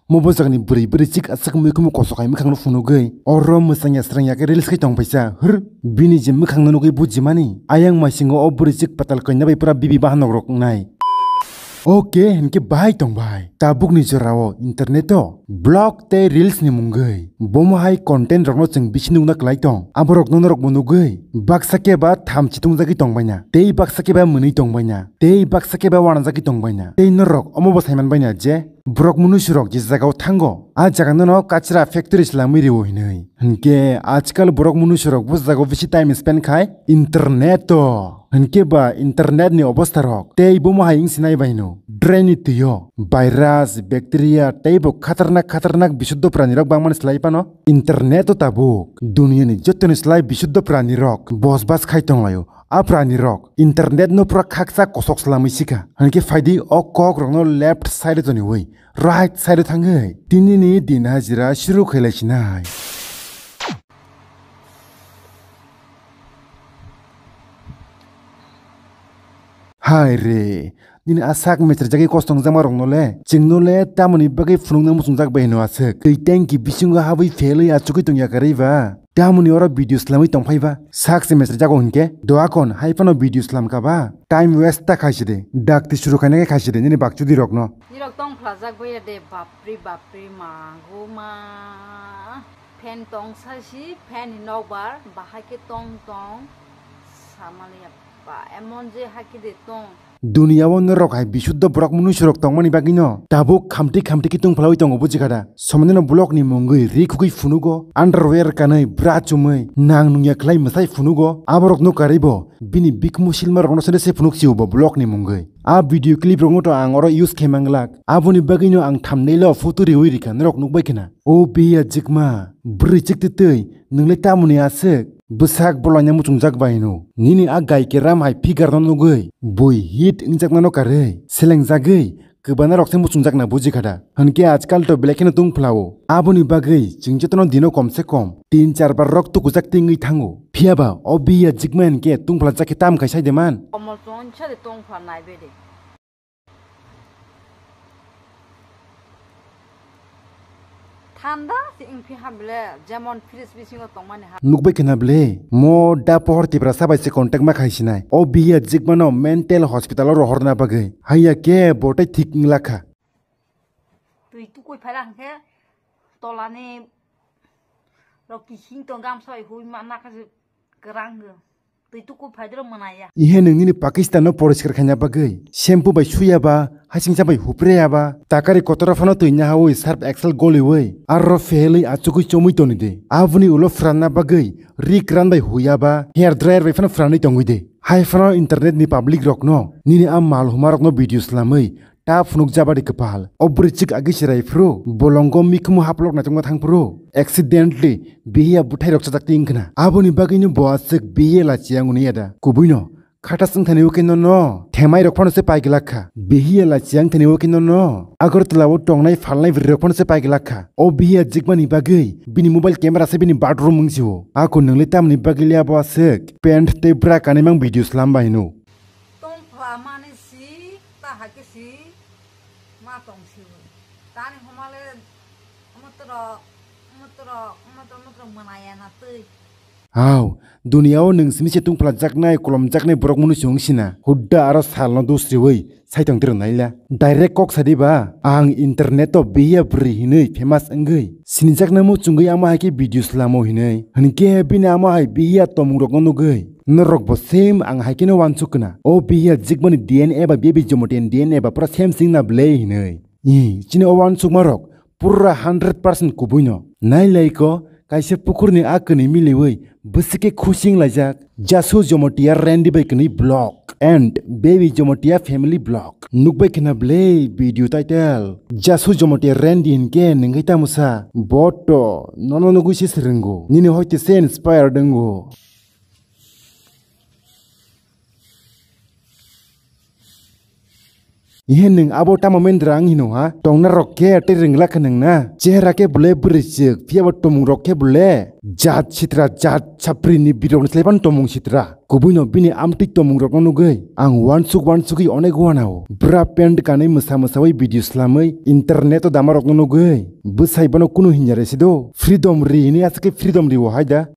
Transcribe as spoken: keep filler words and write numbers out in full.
Mo bwsakni bwrwi bwrwi chik aswk mikhumu kosok hai mwkhangno phunugwi oro mwsangya srangya khe reels khai tong paisa. Hwr, bini je mwkhangno nugwi bujimani. Ayang maisingo o bwrwi chik patal kanya bai pura bibi bahanok rok wngnai. Oke, hinkhe bahai tong bai. Tabukni jorao internet-o vlog tei reels ni mungwi bomo hai content rokno chwng bisi nukna kwlai tong. Aborokno norokbo nugwi baksa khe ba tham chitungjagwi tong baina, tei baksa khe ba mwnwi tong baina, tei baksa khe ba uanajagwi tong baina. Tei norok omobo sai man baina je borok munusurok je jagao thango, a jagano no kachra factory swlamwi rio hinwi. Hinkhe ajkal borok munusurok bo jagao bisi time spend khai internet-o. Hinkhe ba internet ni obostha rok tei bomo hai wngsinai baino. Drain ni twi-o virus, bacteria tei bo khatarnak khatarnak bisuddho prani rok bangmani slai phano internet-o tabuk duniya ni jottoni slai bisuddho prani rok bosbas khai tonglaio. A prani rok internet no pura khaksa kosok swlamwi sikha. Hinkhe phaidi o kok rokno left side o toniwi right side o thangwi tinini din hajira shuru khailaisinai. Hai re, nini a sak mesrejagwi kosong jakma rokno le, chwngno le tamoni bagwi phunukna muchungjak bai hino aswk? Twi tanki bisingo habwi phelwi achugwi tongya kwrwi ba? Tamoni oro video swlamwi tongphai ba? Sak se mesrejago hinkhe, doakon hai phano video swlamkha ba? Time waste ta khaiside, dakti suru khaina khe khaiside nini bakchudi rokno. Nirok tong phlajak bai de, bapri bapri ma go ma. Fan tong sasi, fan ni nokbar, bahai khe tong tong, samaliya ba, emon je hai khe de tong. Duniya o norok hai bisuddho borok munusurok tongmani bagwino tabuk khamti khamti khe tungphalawi tongo bujikha da? Somonino block ni mungwi ri khugwi phunugo, underwear kanwi, bra chumwi, nang nungya khlai mwsai phunugo, aborokno karwibo bini bikhumu silma rokno sene se phunuk sio bo block ni mungwi. A video clip rokno to ang oro use khe manglak, aboni bagwino ang thumbnail o photo riwi rikha, norok nukbai khna. O biya jikma, bwrwi chiktwi twi, nwng le tamoni aswk? Bwsak bolaina muchungjak bai hino. Nini a gai keram hai figure no nugwi, bui hit wngjakmano karwi, selengjagwi, kwbana rok se muchungjakna bujikha da? Hinkhe ajkal to belai kheno tungphlao. Aboni bagwi chwng jotono dino kom se kom tin char bar rok tukujak twi wngwi thango. Phiyaba o biya jikma hinkhe tungphlajak khe tam khai sai de man? Komol chonsa de tongphla nai bede. Thanda se wngphi ha bele, jemon fridge bisingo tongmani ha. Nukbai khna bele, mo da pohor Tiprasa bai se contact ma khai sinai. O biya jikmano mental hospital o rohorna bagwi. Haiya khe bo tei thik wngla kha. Twi tukui phaila hwnkhe tolani rok kiching tong gamsa bai hui ma nakha se kwrang. Twi tuku phaidro mwnaya. Ihe nwngnini Pakistan no poriskar khaina bagwi shampoo bai suya ba, hasingcha bai hupre ya ba, takari kotora phano twi nahawi Surf Excel goliwi, arro phehelwi achugwi chomwi toni de. Aboni ulo phranna bagwi ri kran bai huya ba, hair dryer bai phano phranwi tongwi de. Hai phano internet ni public rokno, nini a mal huma rokno video slamwi, ta phunuk jabadi kwpal. O bwrwi chik agi chirai phuru, bolongo mikhumu haplok naitokna thang phuru, accidentally bihiya bwthai rok chajak ting khna. Aboni bagwino bo aswk bihiya la chiyang uni ada. Kubuino, khata swng thani uke no no. Themai rok phano se pai glak kha. Bihiya la chiyang thani uke no no. Agartala o tongnai phalnai bwrwi rok phano se pai glak kha. O bihiya jikmani bagwi, bini mobile camera se bini bathroom wng sio. Ako nwngle tamni bagwi le abo aswk. Pant tei bra kanwi mang video slam bai hino. Tong phla mani si, ta hai khe si, ma tong si. Tani homa le, omo toro, omo toro, omo toro, omo toro mwnaya na twi. Hao, duniya o nwng simi se tungphla jaknai, kolom jaknai borok munu se wng sina. Hudda aro salno dos riwi, sai tong tiro naila. Direct kok sadi ba, ang internet o biya bwrwi hinwi famous wngwi. Sinijakna muchungwi amo hai khe video slamo hinwi. Hinkhe bini amo hai biya tomung rokno nugwi. Norok bo same ang hai kheno uansuk khna. O biya jikmani D N A ba baby Jomotiani D N A ba pura same sing na bwlai hinwi. Ih, chini o uansukma rok pura hundred percent kubui no. Nai lai ko, kaisa pukur ni a kwnwi miliwi bwswk khe khusi wng laijak. Jasu Jomotia Randy bai kwnwi vlog and baby Jomotia family vlog. Nukbai khna bwlai video title. Jasu Jomotia Randy hinkhe nwngwi tamo sa? Boto, nono nugwi se swrwngo. Nini hoite se inspired wngo. Ihe nwng abo tamo mendra ang hino ha? Tongna rok khe tei rwngla khe nwng na? Chehra khe bole bwrwi chwk, phiya bo tomung rok khe bole jat sitra, jat chapri ni birok ni slai phano tomung sitra. Kubui no bini amtwi tomung rok no nugwi ang wansuk wansugwi onek wanao. Bwra pant kanwi mwsa mwsawi video slamwi internet o dama rok no nugwi bwsai bono kunu hinya resi do. Freedom ri hini aswk khe freedom ri o hai da.